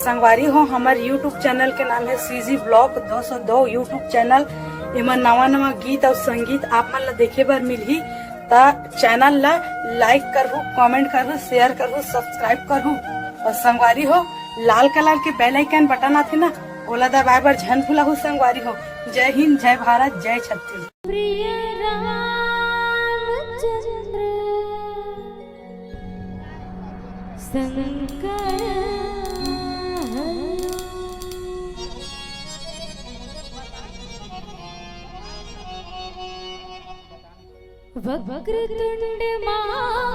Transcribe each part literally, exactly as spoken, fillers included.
संगवारी हो, हमर YouTube चैनल के नाम है CG Vlog दो सौ दो YouTube चैनल। एमा नवा नवा गीत अउ संगीत आप मन ला देखे बर मिलही, त चैनल ला लाइक करहू, कमेंट करहू, शेयर करहू, सब्सक्राइब करहू। अउ संगवारी हो, लाल कलर के बेल आइकन बटन आथे ना, ओला दबाए बर झन भुलाहू संगवारी हो। जय हिंद, जय भारत, जय छत्तीसगढ़। प्रिय रामचंद्र शंकर हरि। वक्रतुंड महाकाय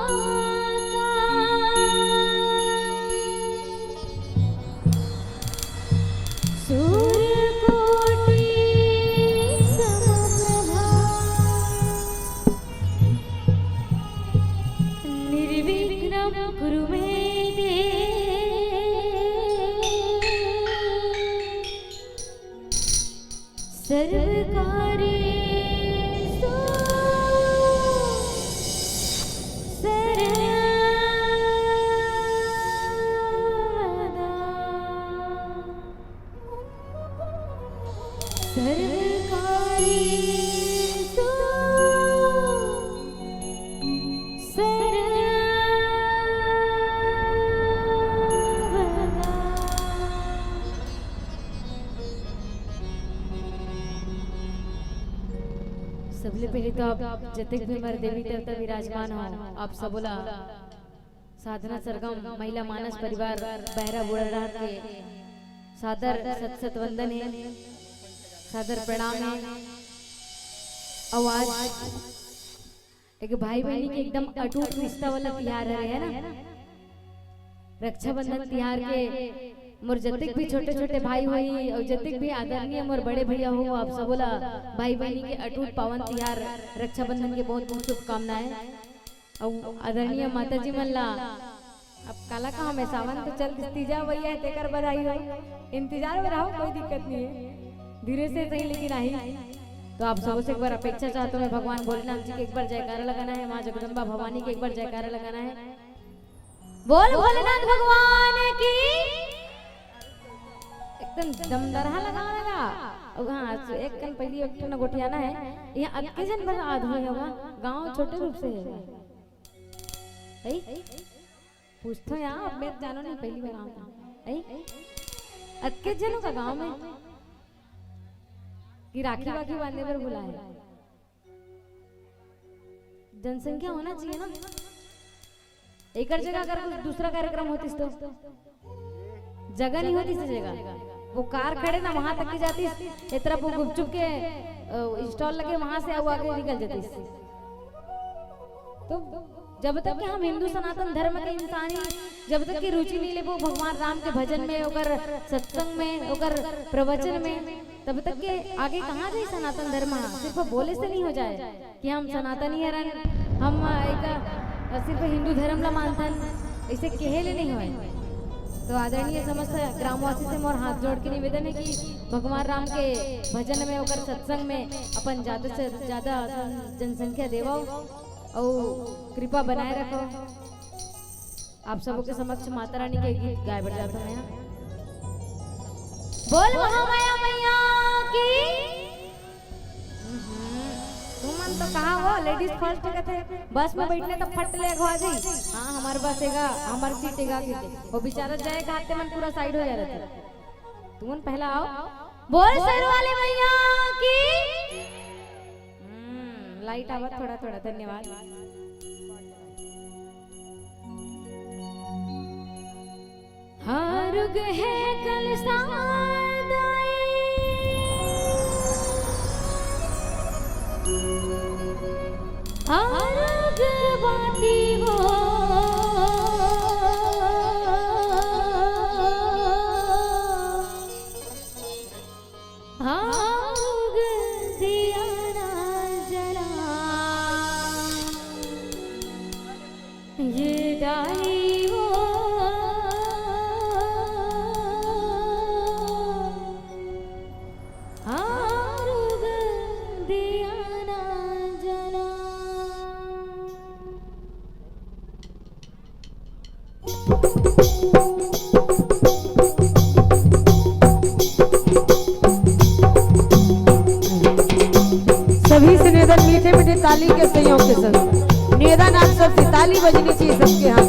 सूर्यकोटि समप्रभा। निर्विघ्नं कुरु मे देव सर्वकार्येषु सर्वदा। सर्वकार्येषु सर्वदा। सबले पहले तो आप जतेक भी हमारे देवी देवता विराजमान हो, आप सबोला साधना सरगम महिला मानस परिवार बहरा बुढ़ारहाट के सादर सत सत वंदन है, सादर प्रणाम है। अउ आज एक भाई बहनी के एकदम अटूट रिश्ता वाला तिहार हरे, है ना? रक्षाबंधन तिहार के मोर जतेक भी छोटे छोटे भाई होई अउ जतेक भी आदरणीय मोर बड़े भैया हो, आप सबोला भाई बहनी के अटूट पावन तिहार रक्षाबंधन के बहुत बहुत शुभकामनाएं। अउ आदरणीय माता जी मन ला अब काला कहा मैं, सावन तो चल दिस, तीजा भैया है, तेकर बधाई हो। इंतजार में रहो, कोई दिक्कत नहीं है, धीरे से सही लेकिन आही। तो आप सबों से एक बार अपेक्षा चाहता हूँ मैं, भगवान भोलेनाथ जी के एक बार जयकारा लगाना है, माँ जगदम्बा भवानी के एक बार जयकारा लगाना है। बोल भोलेनाथ भगवान की। एकदम दमदरहा लगा लगा। अब हाँ, एक कन पहली एक ठन गोठियाना है। यहाँ अतके जन बस आदमी होगा, गांव छोटे रूप से है। है? पूछथो यहाँ, अब मैं जानो नहीं, पहली बार आऊँ। है? अतके जन होगा गांव में कि राखी वाखी बांधे बर बुलाए? जनसंख्या होना चाहिए ना। एकर जगह अगर कुछ दूसरा कार्यक्रम होतिस तो जगह नहीं होतिस, जगह वो कार खड़े ना, वहां तक के जातिस, इतना वो गुपचुप के स्टॉल लगे, वहां से आऊ आगे निकल जातिस। तो जब तक कि हम हिंदू सनातन धर्म के इंसान ही, जब तक कि रुचि नहीं लेबो भगवान राम के भजन में, ओकर सत्संग में, ओकर प्रवचन में, तब तक के आगे कहाँ जाई सनातन धर्म? सिर्फ बोले से नहीं हो जाए कि हम सनातनी हरन, हम एक सिर्फ हिंदू धर्म ला मानथन, ऐसे कहे ले नहीं होए। तो आदरणीय समस्त ग्रामवासी से मोर हाथ जोड़ के निवेदन है कि भगवान राम के भजन में, ओकर सत्संग में अपन ज्यादा से ज्यादा जनसंख्या देवो और कृपा बनाए रखो। आप सबों के समक्ष माता रानी के गीत गाए बर जात हूँ मैं। बोल महामाया मैया की। हम्म, तुमन तो कहा वो लेडीज फर्स्ट कहते, बस में बैठने तो फट ले अगवा जाई। हाँ, हमारे बस एगा, हमारे सीट एगा के। वो बेचारा जाए खाते मन पूरा साइड हो जा रहे थे। तुमन पहला आओ। बोल शेर वाली मैया की। हम्म, लाइट आवत थोड़ा थोड़ा, धन्यवाद। हारुग है कल सादाई, हारुग बाती हो। आग दिया ना जला, ये डाली वो। आग दिया ना जला। ताली के संयोग के संग नेदा नाच सब से ताली बजनी चाहिए सबके हाथ।